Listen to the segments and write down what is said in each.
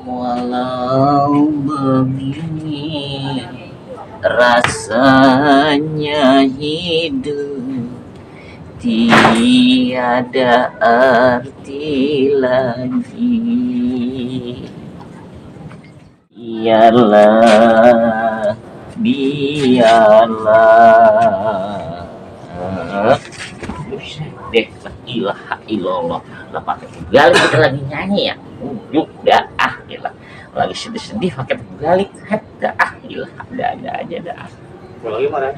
Walau begini rasanya hidup, tiada arti lagi. Biarlah, biarlah. Deh, la ilaha illallah. Lah pakai balik kita lagi nyanyi ya. Ujuk dah gila. Lagi sedih-sedih pakai balik gila. Ada aja dah. Lagi mana?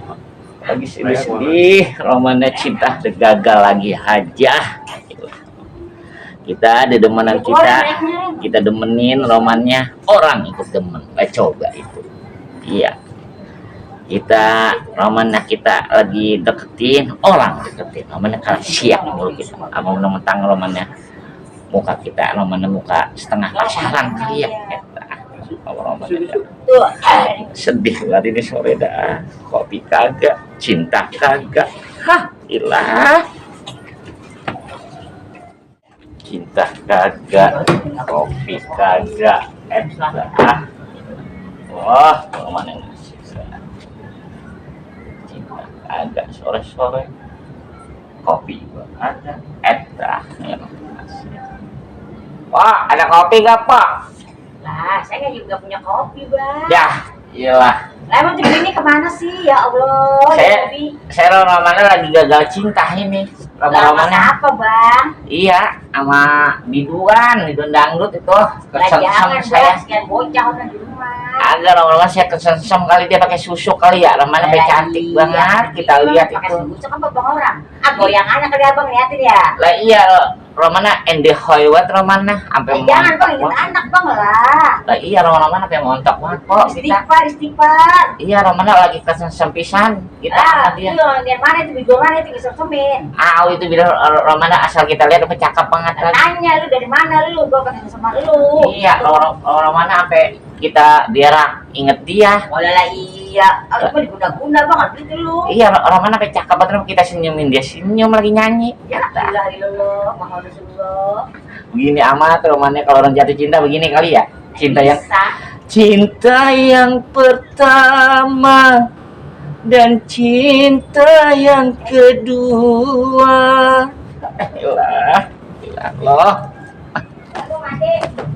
Lagi sedih-sedih, romannya cinta gagal lagi aja. Gila. Kita ada demenan kita demenin romannya, orang ikut demen. Coba itu. Iya. Kita romannya kita lagi deketin, orang deketin romannya kalah siap mulu kita mau mentang romannya muka kita romannya muka setengah pasaran kali ya. Romannya sedih banget ini sore dah, kopi kagak, cinta kagak, ilah cinta kagak, kopi kagak, wah romannya ada sore-sore kopi ada wah ada kopi gak pak? Lah saya juga punya kopi bang ya iyalah lah emang ini kemana sih ya Allah saya romannya lagi gagal cinta ini romannya apa bang? Iya sama biduan dangdut itu jangan saya sekian bocah udah di rumah agak lama-lama saya kesensem kali dia pakai susu kali ya romannya pakai cantik banget kita lihat itu susu kan babang orang goyangannya kali abang liatin ya lah iya romannya ende hoywat romannya sampai jangan bang inget anak bang lah iya romannya sampai montok banget kok istighfar iya romannya lagi kesensem pisan kita dia lihat mana itu video mana itu disesemin itu bilang romannya asal kita lihat apa cakep banget kan tanya lu dari mana lu gua kasih sama lu iya romannya sampai kita biar inget dia. Oh lah iya, aku mah diguna-guna banget gitu lu. Iya, orang mana sampai cakep banget kita senyumin dia senyum lagi nyanyi. Ya Alhamdulillah, Muhammad Rasulullah. Begini amat romannya kalau orang jatuh cinta begini kali ya. Cinta yang pertama dan cinta yang kedua. Ilah loh. Aduh, Made.